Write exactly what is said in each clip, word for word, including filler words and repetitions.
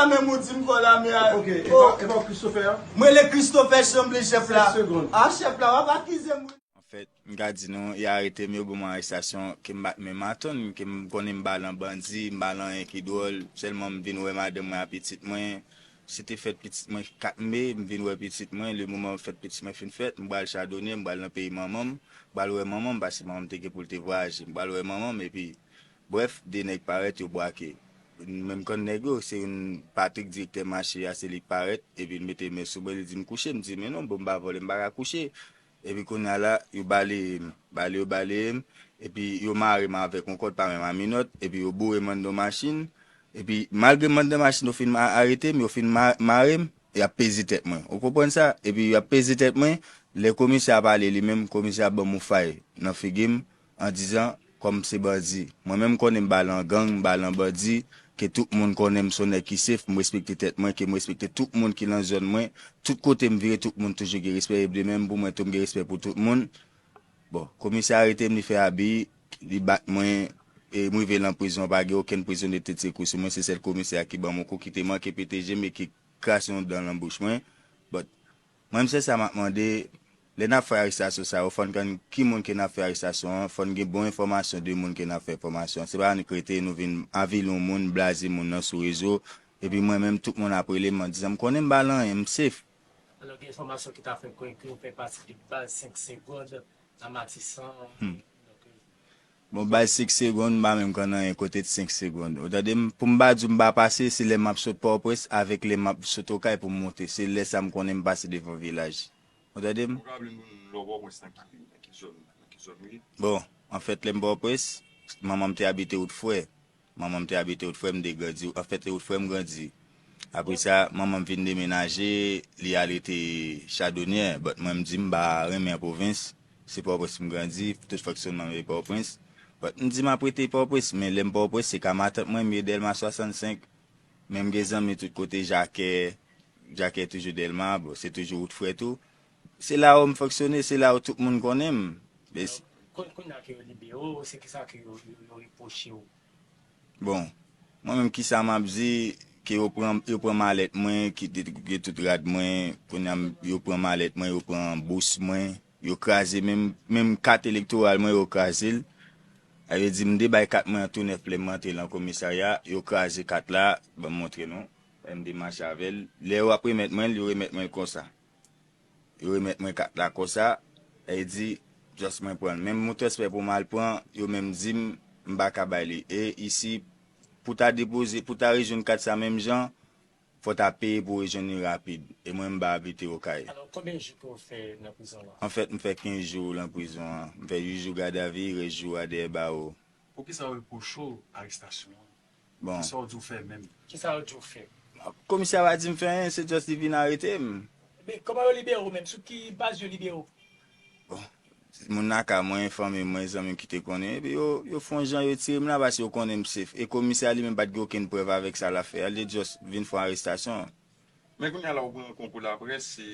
Menm ou di m fò lame a. Ok, e pa, e pa Christopher? Mwen le Christopher Chambly, chèf la. Sèt segonn. A, chèf la, w ap akize m. Anfèt, m ka di nou, y arete m, yo ban m arestasyon, ke m pa t menm atann, ke m konnen m pa lan bandi, m pa lan anyen ki dwòl, sèlman m vin wè madanm mwen ak pitit mwen. Se te fèt pitit mwen kat me, m vin wè pitit mwen, le moman fèt pitit mwen fin fèt, m pral Chadonyè, m pral nan peyi manman m, m pral wè manman m, paske manman m te gen pou l te vwayaje, m pral wè manman m, epi, brèf, de nèg parèt, yo bwake. Menm kann nèg yo, se youn Patrick, direktè mache a, se li k parèt, epi l mete men sou mwen, li di m kouche, m di, men non, bon, m pa vòlè, m pa ka kouche. Epi kounye a la, yo baleye m. Bale yo baleye m. Epi yo mare m avèk yon kòd, pa menm a minòt. Epi yo boure m anndan machin. Epi malgre m anndan machin, yo fin ma- arete m, yo fin ma- mare m. Y ap peze tèt mwen. Ou konprann sa? Epi y ap peze tèt mwen. Lè komisè a pale li menm, komisè a ban m yon fay nan figi m an dizan, kòm se bandi. Mwen menm m konnen m pa lan gang, m pa lan bandi, ke tout moun konnen m se yon nèg ki sef, m respekte tèt mwen, ke m respekte tout moun ki lan zòn mwen, tout kote m vire, tout moun toujou gen respè, e de menm pou mwen tou, m gen respè pou tout moun. Bon, komisè a arete m, li fè abi, li bat mwen, e m rive lan prizon, pa gen okenn prizonye te tire kou sou mwen, se sèl komisè a ki ban m yon kou, ki te manke pete je m e ki kraze yon dan lan bouch mwen. But, mwen, m se sa m ap mande, lè n ap fè arestasyon sa yo, fò n konn ki moun ke n ap fè arestasyon an, fò n gen bon enfòmasyon de moun ke n ap fè enfòmasyon an. Se pa annik rete nou vin avili yon moun, blaze moun nan sou rezo, epi mwen menm, tout moun ap rele m an dizan m konnen m pa lan anyen, m sef. Alò, gen enfòmasyon ki ta fè kwè ke w fè pati de baz senk segonn nan Matisan. Hmm. Donk, Bon, baz senk segonn, m pa menm konn anyen kote senk segonn. Ou tande m? Pou m pa di w m pa pase, se lè m ap sot Pòtoprens avèk lè m ap sot Okay pou m monte. Se lè sa m konnen m pase devan vilaj. Ou tande m? Ou ka raple nou lè w Pòtoprens nan ki, nan ki zòn, nan ki zòn ou ye? Bon, anfèt, lè m Pòtoprens, manman m te abite Wout Frè. Manman m te abite Wout Frè, m te grandi. Anfèt, se Wout Frè m grandi. Apre sa, manman m vin demenaje, li al rete Chadonyè. But mwen, m di m pa renmen an pwovens. Se Pòtoprens m grandi, tout fonksyonman m e Pòtoprens. But m di m ap rete Pòtoprens, men lè m Pòtoprens, se ka matant mwen, m ye Dèlma swasannsenk. Men m gen zanmi tout kote, Jakè, Jakè toujou Dèlma, bon, se toujou Wout Frè tou. Se la ou m fonksyone, se la ou tout moun konnen m. Men s- Kon- Kounye a ke yo libere w, se kisa ke yo, yo, yo repwoche w? Bon, mwen menm kisa m ap di, ke yo pran, yo pran malèt mwen, ki te gen tout rad mwen, kounye a m- yo pran malèt mwen, yo pran bous mwen, yo kraze menm, menm kat elektoral mwen, yo kraze l. Sa vle di, m te bay kat mwen an tou nèf lè m rantre lan komisarya, yo kraze kat la, ban m montre nou, lè m te mache avè l. Lè yo ap remèt mwen l, yo remèt mwen l konsa. Yo remèt mwen kat la konsa, e di, just mwen pran l. Menm mon transfè pou m al pran, yo menm di m, m pa ka bay li. E isi, pou ta depoze, pou ta rejwenn kat sa menm jan, fò ta peye pou rejwenn li rapid. E mwen, m pa abite Okay. Alò, konbyen jou ke w fè nan prizon an? Anfèt, m fè kenz jou lan prizon an. M fè uit jou gadavi, rès jou a dèyè bawo. Poukisa yo repwoche w arestasyon an? Bon. Kisa yo di w fè menm? Kisa yo di w fè? Komisè a pa di m fè anyen, se just li vin arete m. Men kòman yo libere w menm? Sou ki baz yo libere w? Bon. Moun lakay mwen, fanmi mwen, zanmi m ki te konnen, epi yo, yo fè yon jan yo tire m la paske yo konnen m sef. E komisè a li menm pa t gen okenn prèv avèk sa l ap fè a, li te just vin fè yon arestasyon. Men kounye a la ou pran konkou laprès, se,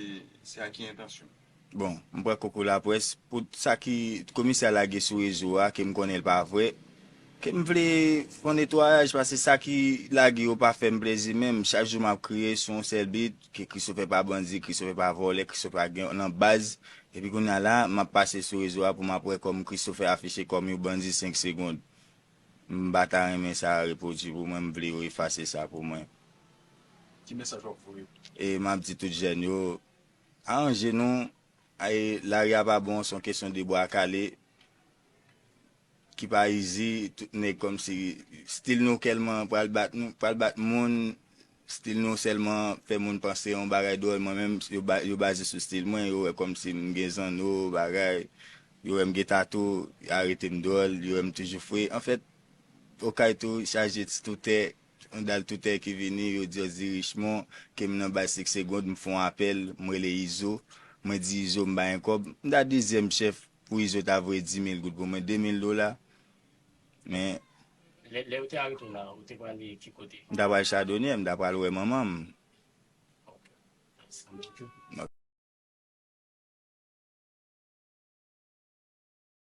se a ki entansyon? Bon, m pran konkou laprès pou sa ki komisè a lage sou rezo a, ke m konnen l pa vrè, ke m vle fè yon netwayaj, paske sa ki lage yo pa fè m plezi menm. Chak jou m ap kriye sou yon sèl bit, ke Christopher pa bandi, Christopher pa vòlè, Christopher pa gen nan baz. Epi kounye a la, m ap pase sou rezo a pou m ap wè kòm Christopher afiche kòm yon bandi senk segonn. M pa ta renmen sa repwodui pou mwen, m vle yo efase sa pou mwen. Ki mesaj w ap voye? E m ap di tout jèn yo, aranje nou, e lari a pa bon, se yon kesyon de bwa kale, ki pa izi, tout nèg kòmsi, stil nou kèlman pral bat nou, pral bat moun, stil nou sèlman fè moun panse yon bagay dwòl, mwen menm, yo ba- yo baze sou stil mwen, yo wè kòmsi m gen zanno, bagay, yo wè m gen tatou, yo arete m dwòl, yo wè m toujou fre. Anfèt, Okay tou chaje ti toutè, yon dal toutè ki vini, yo di yo di Richmond, ke m nan baz senk segonn, m fè yon apèl, m rele Izo, mwen di Izo m pa gen kòb, m ta dezyèm chèf pou Izo ta voye di mil goud pou mwen, de mil dola. Men Lè, lè yo te arete w la, ou te prale ki kote? M ta pral Chadonyè, m ta pral wè manman m. Ok. Mèsi anpil.